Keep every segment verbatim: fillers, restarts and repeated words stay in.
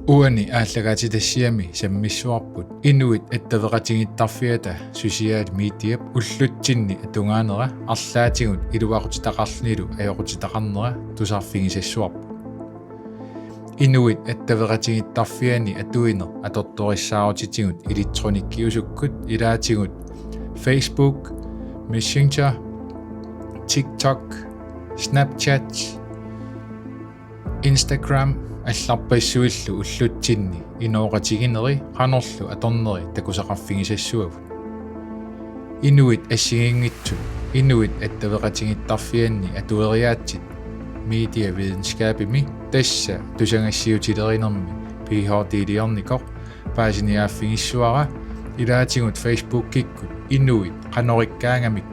Uani aallakaatitassiami sammissuarput inuit attaveqatigiittarfiata social mediap ullutsinni tungaanera arlaatigut iluaqutitaqarlunilu ajoqutitaqarnera tusarfigisassuarput. Inuit attaveqatigiittarfianni atuineq atortorissaarutitigut elektronikkiusukkut ilaatigut Facebook, Messenger, TikTok, Snapchat, Instagram allarpassuillu ullutsinni inooqatigineri qanorlu atorneri takusaqarfigisassavavut. Inuit assigiinngitsut inuit attaveqatigiittarfianni atueriaatsit medievidenskabimi tassa tusagassiutilerinermi Ph.D.-liornikoq paasiniaaffigissavara ilaatigut Facebookikkut inuit qanorikkaangamik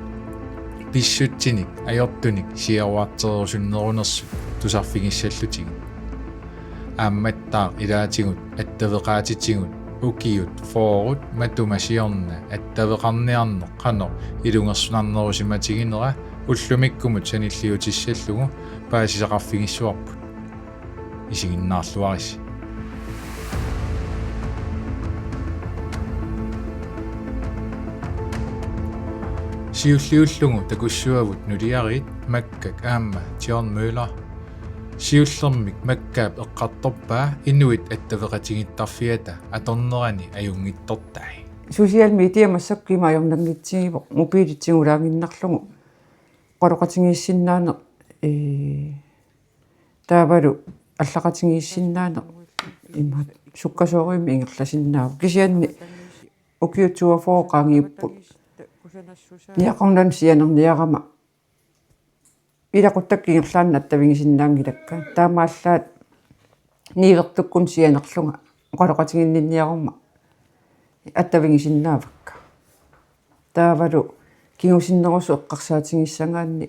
pissutsinik ajortunik siaruarterusunnerunersut tusarfigissallutigu. Aammattaaq ilaatigut attaveqaatitigut ukiut fyrret matuma siorna attaveqarniarneq qanoq ilungersunarnerusimatiginera ullumikkumut sanilliutissallugu paasisaqarfigissavarput. Isiginnaarluarisi. Siulliullugu takussavavut nuliariit Makkak aamma John Møller. Siullermik Makkaap eqqartorpaa inuit attaveqatigiittarfiata atornerani ajunngitsortai. Social media massakkut ima ajornanngitsigivoq, mobilit tigulaaginnarlugu oqaloqatigiissinnaaneq, ee, taavalu allaqatigiissinnaaneq ima sukkasoorujussuarmik ingerlasinnaavoq. Kisianni ukiut toogfyrre qaangiupput niaqornanni sianerniarama ilaquttakka ingerlaannaq attavigisinnaanngilakka. Taamaallaat niuertukkunnut sianerlunga oqaloqatiginninniaruma attavigisinnaavakka. Taavalu kingusinnerusoq eqqarsaatigissagaanni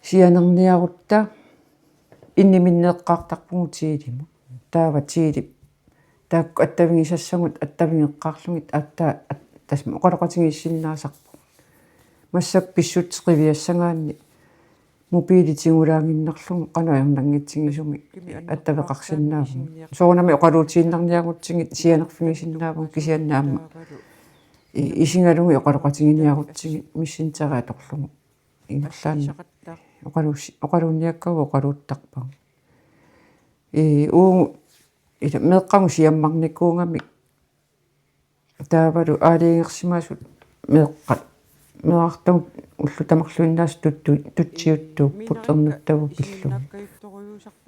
sianerniarutta inniminneeqqaartarpugut Telemut. Taava Telep taakku attavigisassagut attavigeqqaarlugit aatsaat at-, tassa oqaloqatigiissinnaasarpugut. Massakkut pissutsit qiviassagaanni mobilit tigulaaginnarlugu qanoq ajornanngitsigisumik attaveqarsinnaavugut. Soorunami oqaluutiinnarniarutsigit sianerfigisinnaavugut kisianni aamma i-, isigalugit oqaloqatiginiarutsigit Messengeri atorlugu ingerlaannaq oqaluussi-, oqaluunniakkagut oqaluuttarpagut. Ee, uu, ila meeqqagut siammarnikuugamik taavalu aalajangersimasut meeqqat meerartagut ullut tamarluinnaasa tuttu-, tutsiuttuupput ernuttavut pillugit.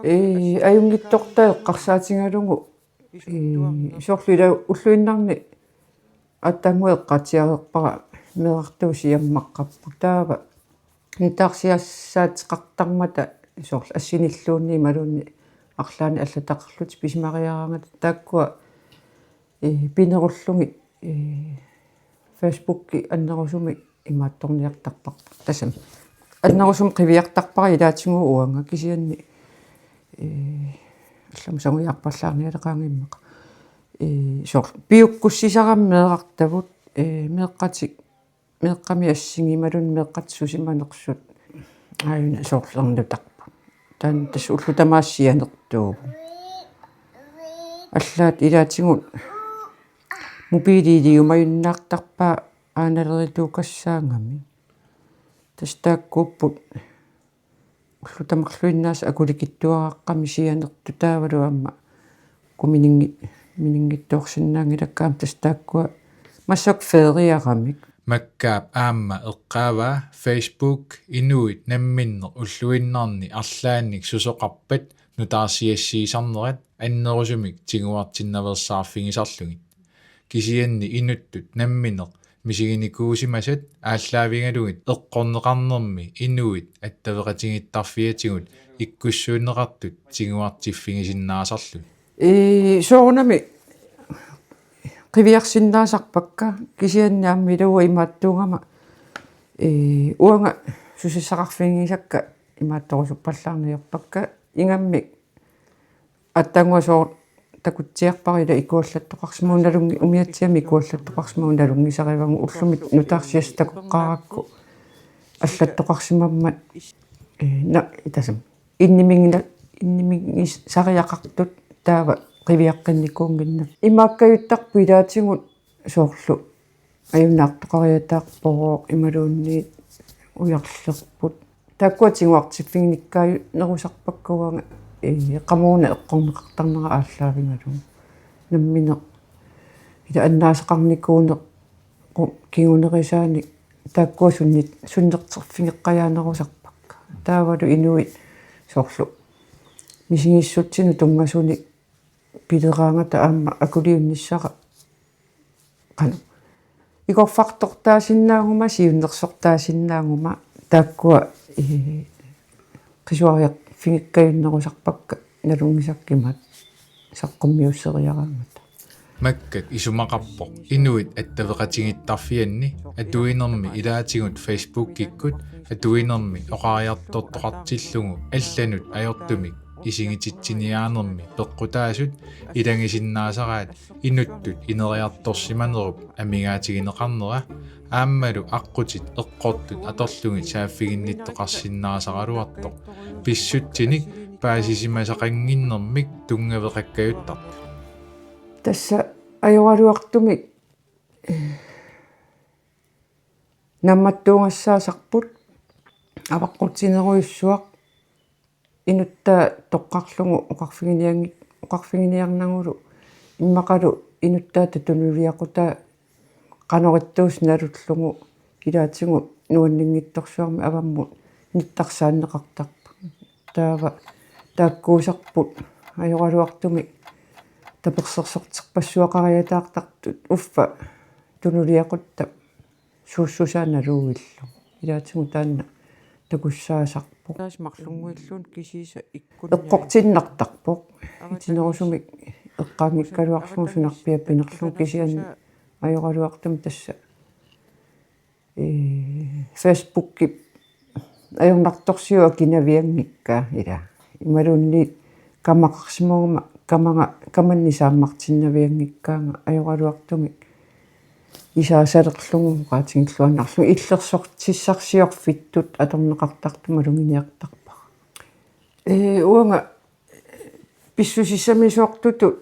Ee, ajunngitsortai eqqarsaatigalugu, ee, soorlu ila ulluinnarni aatsaannguaq eqqaatsiareerpara meerartagut siammaqqapput, taava nutaarsiassaateqartarmata soorlu assinilluunniit imaluunniit arlaannik allataqarlutik pisimariaraangata taakkua, ee, pinerullugit, ee, Facebooki annerusumik imaattorniartarpara. Tassami annerusumik qiviartarpara ilaatigut uanga kisianni, ee, allamut sangujaarpallaarnialeqaanga immaqa. Ee, soorlu piukkussisarami meerartagut, ee, meeqqatik meeqqami assingi imaluunniit meeqqat susimanersut aajuna soorlu ernutarput. Taanna tassa ullut tamaasa sianertuuvoq. Allaat ilaatigut mobiili iliumajunnaartarpaa aanalerituukassaagami. Tassa taakkuupput ullut tamarluinnaasa akulikitsuaraqqamik sianertut taavalu aamma kuminingi-, mininngitsoorsinnaanngilakka aamma tassa taakkua massakkut feriaramik. Makkaap aamma eqqaavaa Facebook inuit namminneq ulluinnarni arlaannik susoqarpat nutaarsiassiisarnerat annerusumik tiguartinnaveersaarfigisarlugit. Kisianni inuttut namminneq misiginikuusimasat aallaavigalugit eqqorneqarnermi inuit attaveqatigiittarfiatigut ikkussuunneqartut tiguartiffigisinnaasarlugit. Ee, soorunami qiviarsinnaasarpakka kisianni aamma ilua imaattuugama, ee, uanga susassaqarfigisakka imaattorusuppallaarneq ajorpakka ingammik aatsaannguaq soorlu takutsiarpara ila ikuallattoqarsimavoq nalungi-, umiatsiamik ikuallattoqarsimavoq nalunngisarivagut ullumi nutaarsiassaq takoqqaarakku allattoqarsimammat, ee, na-, tassami inniminngi-, inniminngisariaqartut taava qiviaqqinnikuunnginnami. Imaakkajuttarput ilaatigut soorlu ajunnaartoqariataarpoq imaluunniit ujarlerput. Taakkua tiguartiffiginikkaajunnerusarpakka uanga, ee, qamuuna eqqorneqartarnera aallaavigalugu. Nammineq ila annaasaqarnikuuneq qu-, kingunerisaanik taakkua sunnit-, sunnerterfigeqqajaanerusarpakka. Taavalu inuit soorlu misigissutsinut tunngasunik pileraangata aamma akuliunnissara qanoq. Igorfartortaasinnaaguma, siunnersortaasinnaaguma, taakkua, ee, qisuariarfigikkajunnerusarpakka nalunngisakka imaat saqqummiusseriaraangata. Makkak isumaqarpoq inuit attaveqatigiittarfianni atuinermi ilaatigut Facebookikkut atuinermi oqariartortoqartillugu allanut ajortumik isigititsiniaanermi peqqutaasut ilagisinnaasaraat inuttut ineriartorsimanerup amigaatigineqarnera aammalu aqqutit eqqortut atorlugit saaffiginnittooqarsinnaasaraluartoq pissutsinik paasisimasaqannginnermik tunngaveqakkajuttartoq. Tassa ajoraluartumik naammattuugassaasarput avaqqutinerujussuaq inuttaa toqqarlugu oqarfiginianngik-, oqarfiginiarnagulu immaqalu inuttaata tunuliaqutaa qanoq ittuusoq nalullugu ilaatigut nuanninngitsorsuarmik avammut nittarsaanneqartarput. Taava taakkuusarput ajoraluartumik tapersersorterpassuaqariataartartut uffa tunuliaqutta suussusaa naluuillugu. Ilaatigut taanna takussaasarpoq. Taas marlunnguilluunniit kisiisa ikkunniarlugu. Eqqortinnartarpoq. Itinerusumik eqqaanngikkaluarlugu sunarpiaq pinerlugu kisianni ajoraluartumik tassa, ee, Facebookip ajornartorsiut akinavianngikkaa ila. Imaluunniit kamaqarsimaguma kamaga-, kamanni saammartinnavianngikkaanga ajoraluartumik isaasalerlugu oqaatigilluinnarlugu illersortissarsiorfittut atorneqartartut maluginiartarpara. Ee, uanga pissusissamisoortutut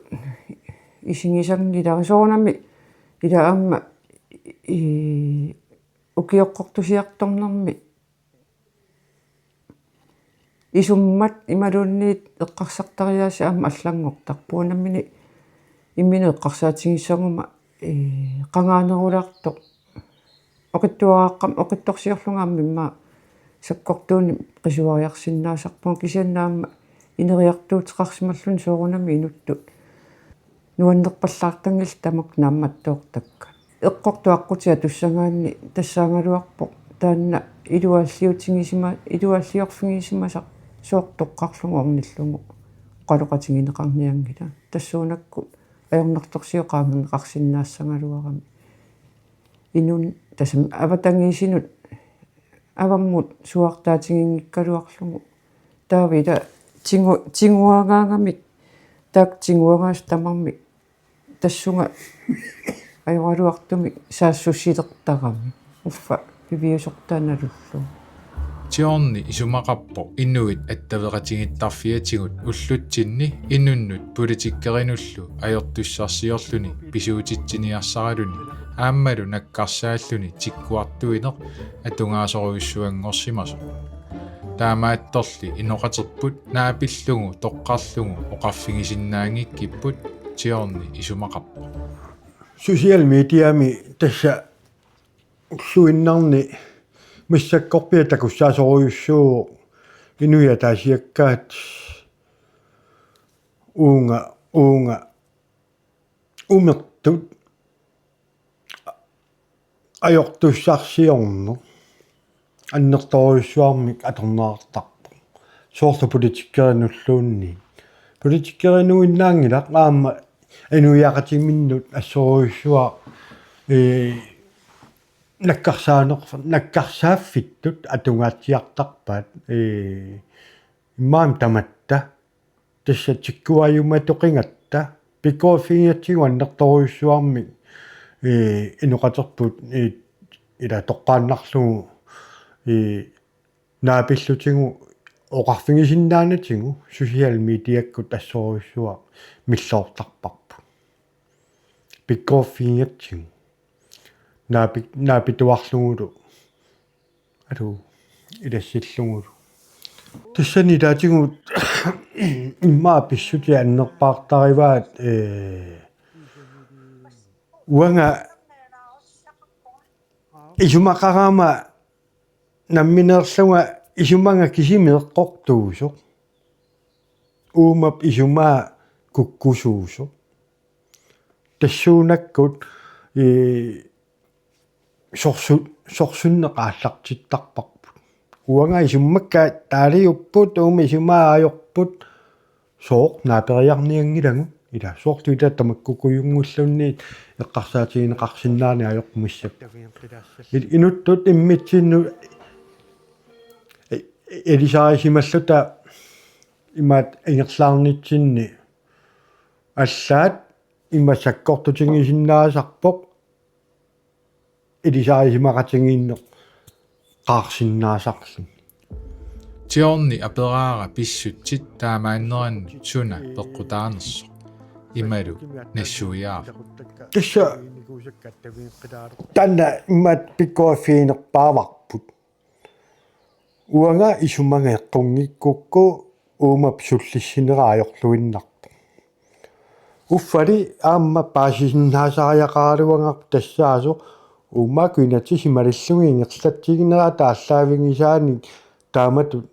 isigisanngilara soorunami ila aamma, ee, ukioqqortusiartornermi isummat imaluunniit eqqarsartariaasii aamma allanngortarput. Uanga nammineq imminut eqqarsaatigissaguma, ee, qangaanerulaartoq oqitsuaraaqqammat oqitsorsiorlunga aamma immaqa sakkortuunik qisuariarsinnaasarpunga kisianni aamma ineriartuuteqarsimalluni soorunami inuttut nuannerpallaartanngillat tamakku naammattoortakkat. Eqqortut aqqutit atussagaanni tassaagaluarpoq taanna iluaalliutigisima-, iluaalliorfigisimasaq sooq toqqarlugu ornillugu oqaloqatigineqarnianngilaq. Tassuunakkut ajornartorsiut qaangerneqarsinnaassagaluarami. Inun tassami avatangiisinut avammut suaartaatiginngikkaluarlugu. Taava ila tigu-, tiguagaangamik, taakku tiguagaasut tamarmik tassunga ajoraluartumik saassussilertarami. Uffa piviusortaa nalullugu. Johnny isumaqarpoq inuit attaveqatigiittarfiatigut ullutsinni inunnut politikerinullu ajortussarsiorluni pisuutitsiniarsaraluni aammalu nakkarsaalluni tikkuartuineq atugaasorujussuanngorsimasoq. Taamaattorli inoqaterput naapillugu toqqarlugu oqarfigisinnaanngikkipput Johnny isumaqarpoq. Social mediami tassa ulluinnarni massakkorpiaq takussaasorujussuuvoq inuiaat ataasiakkaat uunga, uunga umertut ajortussarsiorneq annertoorujussuarmik atorneqartarpoq. Soorlu politikerinulluunniit. Politikerinuinnaanngilaq aamma inuiaqatiminnut assorujussuaq, ee, nakkarsaaner-, nakkarsaaffittut atungaatsiartarpaat, ee, immaqa tamatta tassa tikkuajumatoqingatta pikkoriffigigatsigu annertoorujussuarmik, ee, inoqaterput, ee, ila toqqaannarlugu, ee, naapillutigu Oqarfigisinnaanatigut social mediakkut assorujussuaq milloortarparput. Pikkoreerfigigatsigu. Naapi-, naapituarlugulu. Alu, ilassillugulu. Tassani ilaatigut immaqa pissutsit annerpaartarivaat, ee, uanga isumaqaraama nammineerlunga isumaga kisimi eqqortuusoq. Uumap isumaa kukkusuusoq. Tassuunakkut, ee, sorsu-, sorsunneq aallartittarparput. Uanga isummakka taaliupput, uuma isumaa ajorput, sooq naaperiarnianngilagut, ila soorlu ila tamakkukujunngulluunniit eqqarsaatigineqarsinnaaneq ajorput massakkut. Il-, inuttut immitsinnut i-, i-, ilisarisimalluta imaat ingerlaarnitsinni allaat ima sakkortutigisinnaasarpoq ilisarisimaqatigiinneq qaarsinnaasarluni. Johnny aperaara pissutsit taamaannerannut suna peqqutaanersoq. Imalu nassuiaavoq. Tassa taanna imaat pikkoreerfiginerpaavarput. Uanga isumaga eqqunngikkukku uumap sullissinera ajorluinnarpoq. Uffali aamma paasisinnaasariaqaraluarparput tassaasoq uumaakkut inatsit malillugit ingerlatsigineraat aallaavigisaanik taamatut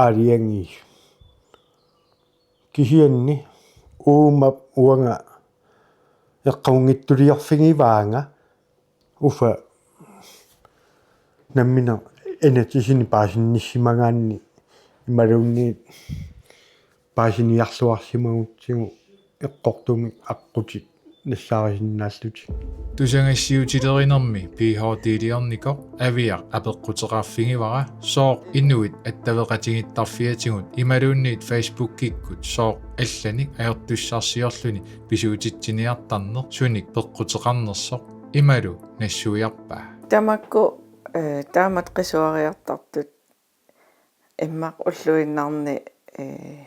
aalajangiisut. Kisianni uumap uanga eqqunngitsuliorfigivaanga uffa nammineq inatsisinik paasinnissimagaanni imaluunniit paasiniarluarsimagutsigu eqqortumik aqqutit nassaarisinnaallutik. Tusagassiuutilerinermi P H D-liornikoq Aviaq apeqquteqarfigivara sooq inuit attaveqatigiittarfiatigut imaluunniit Facebookikkut sooq allanik ajortussarsiorluni pisuutitsiniartarneq sunik peqquteqarnersoq imalu nassuiarpaa. Tamakku, ee, taamatut qisuariartartut immaqa ulluinnarni, ee,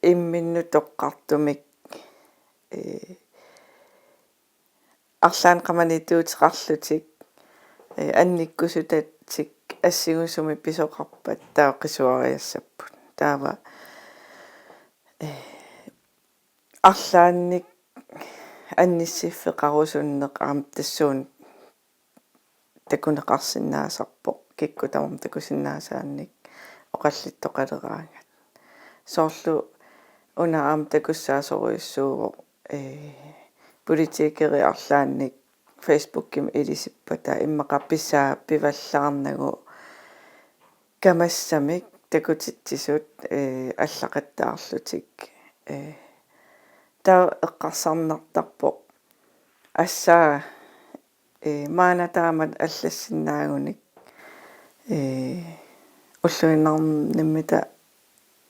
imminnut toqqartumik, ee, arlaannik qamaniittuuteqarlutik, ee, annikkusutatik assingusumik pisoqarpat taava qisuariassapput. Taava, ee, arlaannik annissiffeqarusunneq aamma tassuuna takuneqarsinnaasarpoq, kikkut tamarmik takusinnaasaannik oqallittoqaleraangat. Soorlu una aamma takussaasorujussuuvoq, ee, politikerit arlaannik Facebookimi ilisippata immaqa pisaa pivallaarnagu kamassamik takutitsisut, ee, allaqattaarlutik, ee, taava eqqarsarnartarpoq assaa, ee, maanna taamatut allassinnaagunik, ee, ulluinnarnimmita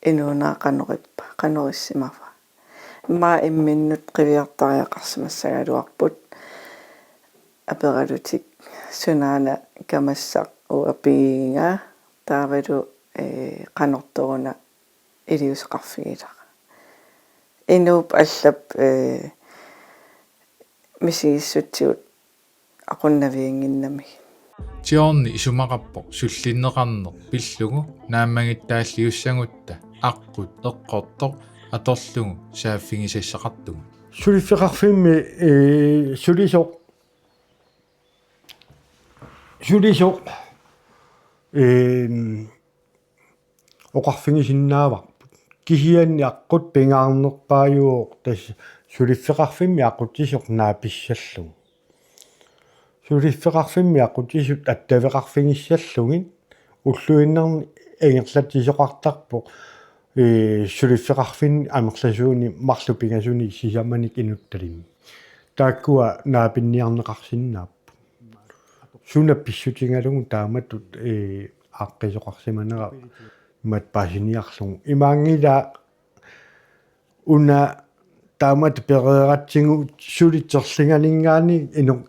inuunera qanorippa, qanorissimava. Immaqa imminnut qiviartariaqarsimassagaluarput aperalutik sunaana kamassaq uanga pigigiga taavalu, ee, qanortoruna iliuuseqarfigilara. Inuup allap, ee, misigissutsigut aqunnaviannginnamigit. Johnny isumaqarpoq sullinneqarneq pillugu naammagittaalliussagutta aqqut eqqortoq atorlugu saaffigisassaqartugut. Suliffeqarfimmi, ee, sulisoq, sulisoq, ee, oqarfigisinnaavarput. Kisianni aqqut pingaarnerpaajuvoq tassa suliffeqarfimmi aqutsisoq naapissallugu. Suliffeqarfimmi aqutsisut attaveqarfigissallugit ulluinnarni ingerlatsisoqartarpoq, ee, suliffeqarfinni amerlasuuni marluk pingasunik sisamanik inuttalimmik. Taakkua naapinniarneqarsinnaapput. Suna pissutigalugu taamatut, ee, aaqqiisoqarsimanera imaat paasiniarlugu. Imaanngilaq una taamatut pereeratsigu suli terlinganinngaanniit ino-,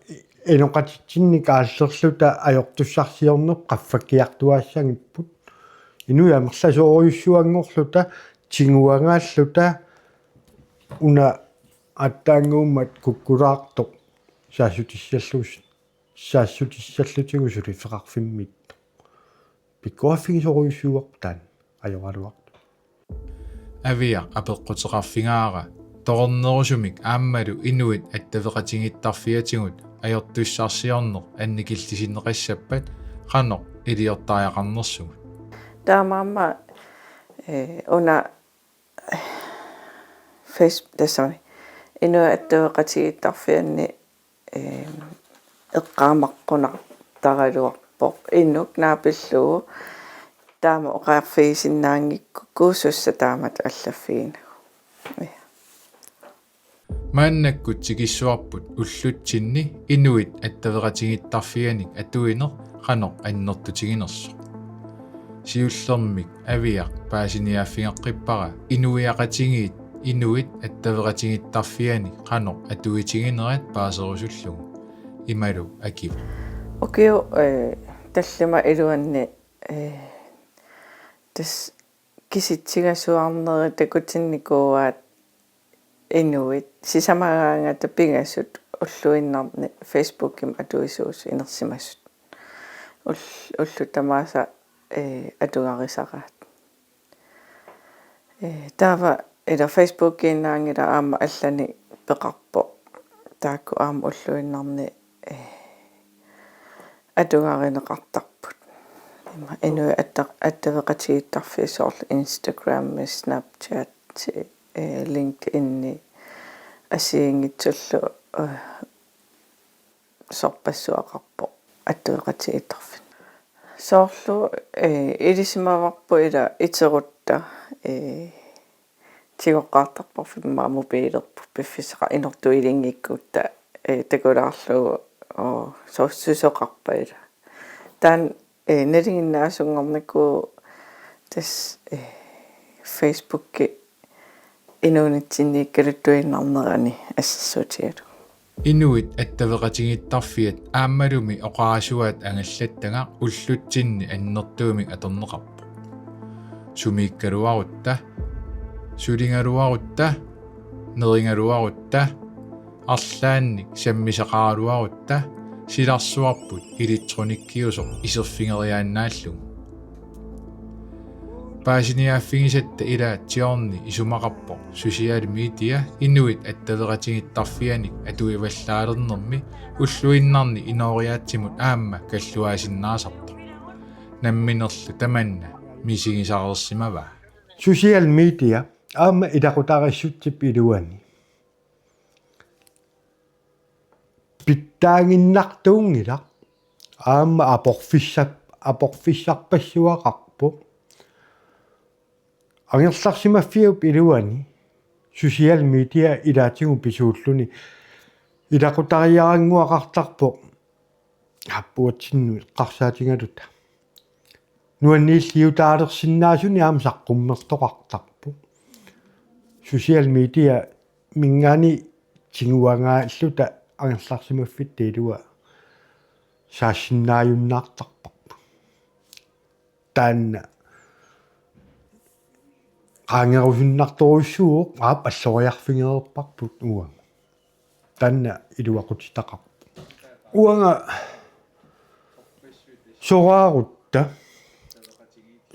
inoqatitsinnik aallerluta ajortussarsiorneq, qaffakkiartuaassagipput. Inuit amerlasoorujussuanngorluta, tiguangaalluta, una aatsaannguummat kukkulaartoq saassutissallu-, saassutissallutigu suliffeqarfimmiittoq. Pikkoriffigisorujussuuarput taanna ajoraluartoq. Aviaq apeqquteqarfigaara torernerusumik aammalu inuit attaveqatigiittarfiatigut ajortussarsiorneq annikillisinneqassappat qanoq iliortariaqarnersugut. Taamaammat, eh, una Face-, tassami. Inuit attaveqatigiittarfianni, eh, eqqaamaqqunartaraluarpoq. Inuk naapillugu taama oqarfigisinnaanngikkukku sussa taamatut allaffiginagu. Ja. Maannakkut tikissuarput ullutsinni inuit attaveqatigiittarfianik atuineq qanoq annertutiginersoq. Siullermik Aviaq paasiniaaffigeqqippara inuiaqatigiit inuit attaveqatigiittarfianik qanoq atuitiginerat paaserusullugu. Imalu akivoq. Ukiup, eh, tallimat iluanni, eh, tassa kisitsisigaluarneri takutinnikuuaat inuit sisamagaangata pingasut ulluinnarni Facebookimi atuisuusut inersimasut. Ul-, ullut tamaasa, eh, atugarisaraat. Eh, taava ila Facebookiinnaanngilaq aamma allanik peqarpoq. Taakku aamma ulluinnarni, eh, atugarineqartarput. Ima inuit atta-, attaveqatigiittarfiit soorlu Instagram, Snapchat, eh, LinkedIn assigiinngitsullu, eh, sorpassuaqarpoq attaveqatigiittarfik. Soorlu, eh, ilisimavarput ila iterutta, eh, tigoqqaartarparfimmi mobiilerput piffissaqar inortuilinngikkutta, eh, takulaarlugu, oo, soorlu susoqarpa ila. Taanna, eh, nalinginnaasunngornikuuvoq tassa, eh, Facebooki inuunitsinniikkaluttuinnarnerani assersuutigalugu. Inuit attaveqatigiittarfiat aammalumi oqarasuaat angallattagaq ullutsinni annertuumik atorneqarpoq. Sumiikkaluarutta, suligaluarutta, nerigaluarutta, arlaannik sammisaqaraluarutta, silarsuarput elektronikkiusoq iserfigeriaannaallugu. Paasiniaaffigisatta ilaat Johnny isumaqarpoq social media inuit attaveqatigiittarfianik atuivallaalernermi ulluinnarni inooriaatsimut aamma kalluaasinnaasartoq. Namminerlu tamanna misigisareersimavaa. Social media aamma ilaqutariissutsip iluani pitsaaginnartuunngilaq, aamma aporfissap-, aporfissarpassuaqarpoq. Angerlarsimaffiup iluani social media ilaatigut pisuulluni ilaqutariarannguaqartarpoq. Appuatsinnut eqqarsaatigaluta. Nuanniilliutaalersinnaasuni aamma saqqummertoqartarpoq. Social media minngaanniit tiguangaalluta angerlarsimaffitta ilua saassinnaajunnaartarparput. Taanna qaangerusunnartorujussuuvoq, aap, alloriarfigereerparput uanga. Taanna iluaqutitaqarpoq. Uanga soraarutta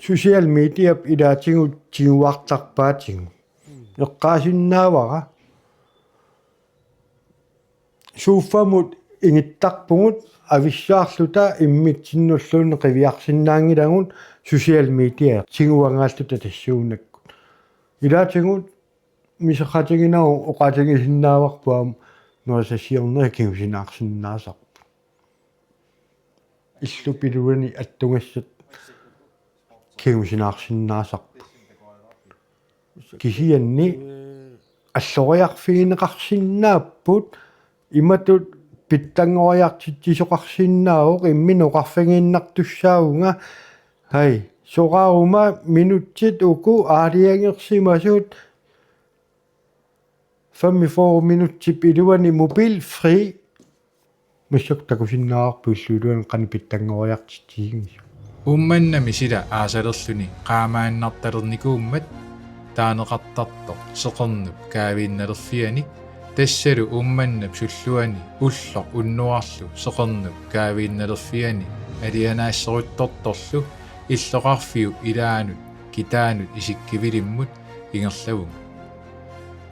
social mediap ilaatigut tiguartarpaatigut. Eqqaasinnaavara suuffamut ingittarpugut avissaarluta immitsinnulluunniit qiviarsinnaanngilagut social media tiguangaalluta tassuunakkut. Ilaatigut miseqatiginagu oqaatigisinnaavarput aamma nerisassiornerit kingusinaarsinnaasarput. Illup iluani attugassat kingusinaarsinnaasarput. Kisianni alloriarfigineqarsinnaapput imatut pitsanngoriartitsisoqarsinnaavoq imminut oqarfigiinnartussaavunga. Hai, soraaruma minutsit uku aalajangersimasut femogfyrre minutsip iluani mobilfri. Massakkut takusinnaavarput illup iluani qanoq pitsanngoriartitsisigisoq. Uummannami sila aasalerluni qaamaannartalernikuummat taaneqartartoq Seqernup kaaviinnalerfianik, tassalu Uummannap sulluani ulloq unnuarlu Seqernup kaaviinnalerfiani alianaasseruttortorlu illoqarfiup ilaanut kitaanut isikkivilimmut ingerlavunga.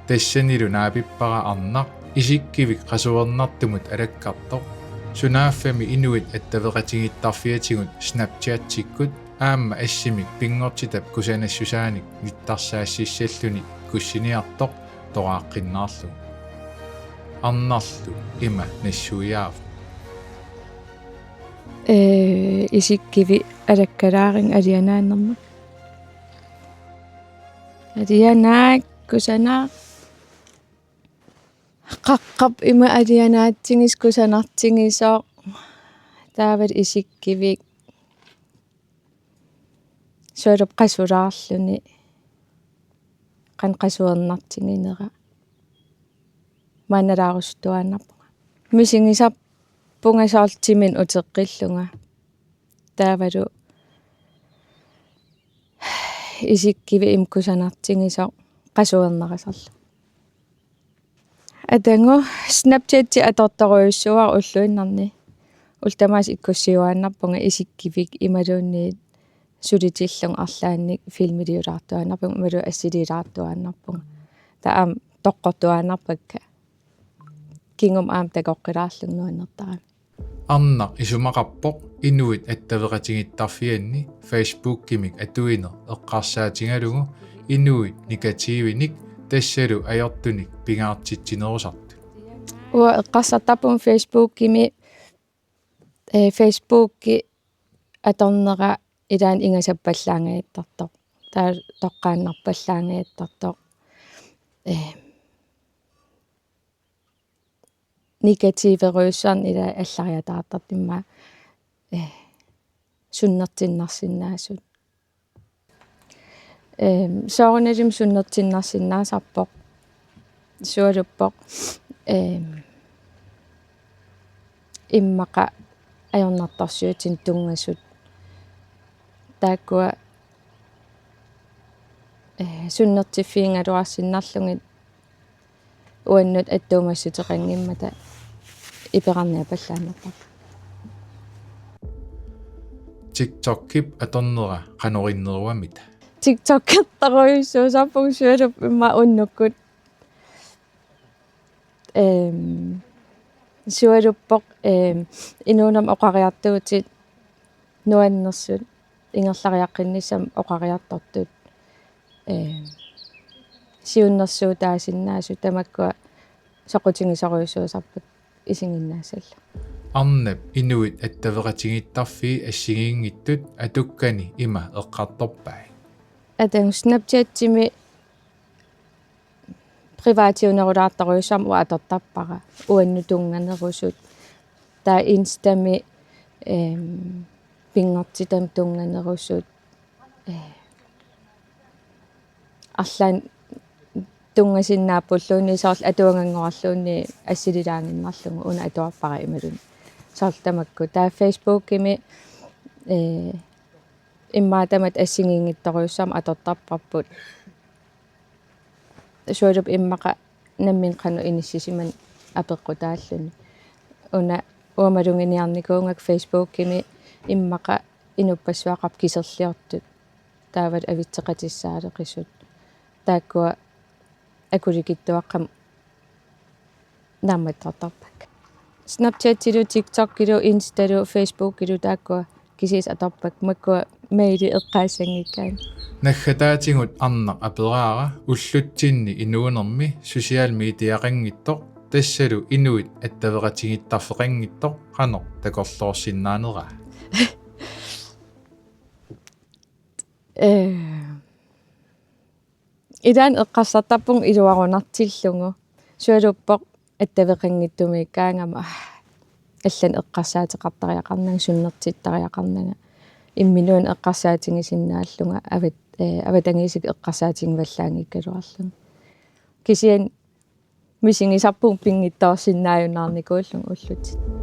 Tassanilu naapippara arnaq isikkivik qasuernartumut alakkartoq, sunaaffami inuit attaveqatigiittarfiatigut Snapchatikkut aamma assimik pinngortitap kusanassusaanik nittarsaassissalluni ikkussiniartoq toraaqqinnaarlugu. Arnarlu ima nassuiaavoq: Ee, isikkivik alakkalaarinnga alianaannermut. Alianaak, kusanaq. Qaqqap ima alianaatsigisoq, kusanartigisoq. Taavalu isikkivik sualup qasulaarluni, qanoq qasuernartiginera. Maanna nalaarusuttuaannarpunga. Misigisarpunga soorlu timinik uteqqillunga. Taavalu isikkivik ima kusanartigisoq qasuernerisarluni. Atagu, Snapchati atortorujussuuara ulluinnarni. Ullut tamaasa ikkussiuaannarpunga isikkivik imaluunniit sulitillugu arlaannik filmiliulaartuaannarpunga imaluunniit assiliilaartuaannarpunga. Taava aamma toqqortuaannarpakka. Kingumut aamma takoqqilaarlugu nuannertarami. Arnaq isumaqarpoq inuit attaveqatigiittarfianni Facebookimik atuineq eqqarsaatigalugu inuit negatiivinik tassalu ajortunik pingaartitsinerusartut. Uanga eqqarsartarpunga Facebookimi, ee, Facebooki atornera ilaanni ingasappallaangajattartoq. Taava toqqaannarpallaangajattartoq. Ee, negatiiverujussuarnik ilaa allariataartartut immaqa, ee, sunnertinnarsinnaasut. Ehm, soorunalimi sunnertinnarsinnaasarpoq. Sualuppoq, ehm, immaqa ajornartorsiutinik tunngasut. Taakkua, ee, sunnertiffigigaluarsinnarlugit uannut attuumassuteqanngimmata iperarniapallaannartarpoq. TikTokip atornera qanoq inneruamita? TikTokertorujussuusarpunga sualup immaqa unnukkut. Ehm, sualuppoq, ehm, inuunermi oqariartuutit nuannersut ingerlariaqqinnissamut oqariartortut. Ehm, siunnersuutaasinnaasut tamakkua soqutigisorujussuusarput isiginnaassallugu. Arnap inuit attaveqatigiittarfii assigiinngitsut atukkani ima eqqartorpai. Atagu Snapchatimi privatiunerulaartorujussuarmik uanga atortarpara uannut tunnganerusut. Taava Instami, ehm, pinngortitamik tunnganerusut. Ee, arlaannik tunngasinnaappulluunniit soorlu atuaganngorluunniit assililaaginnarlugu una atuarpara imaluunniit. Soorlu tamakku. Taava Facebookimi, ee, immaqa tamatta assigiinngitsorujussuarmik atortarparput. Sualup immaqa nammineq qanoq inissisimaneq apeqqutaalluni. Una uanga maluginiarnikuugakku Facebookimi immaqa inuppassuaqarput kiserliortut. Taavalu avitseqatissaaleqisut. Taakkua akulikitsuaqqamik naammattortarpakka. Snapchatilu, TikTokilu, Instalu, Facebookilu taakkua kisiisa atorpakka, makkua maili eqqaassanngikkaanni. Naggataatigut Arnaq aperaara ullutsinni inuunermi social mediaqanngitsoq tassalu inuit attaveqatigiittarfeqanngitsoq qanoq takorloorsinnaaneraa. Ee, ilaanni eqqarsartarpunga iluarunartillugu. Sualuuppoq attaveqanngitsumiikkaangama, ah, allanik eqqarsaateqartariaqarnanga, sunnertittariaqarnanga. Imminut eqqarsaatigisinnaallunga avat-, ee, avatangiisit eqqarsaatigivallaanngikkaluarlunga. Kisianni misigisarpunga pinngitsoorsinnaajunnaarnikuullunga ullutit.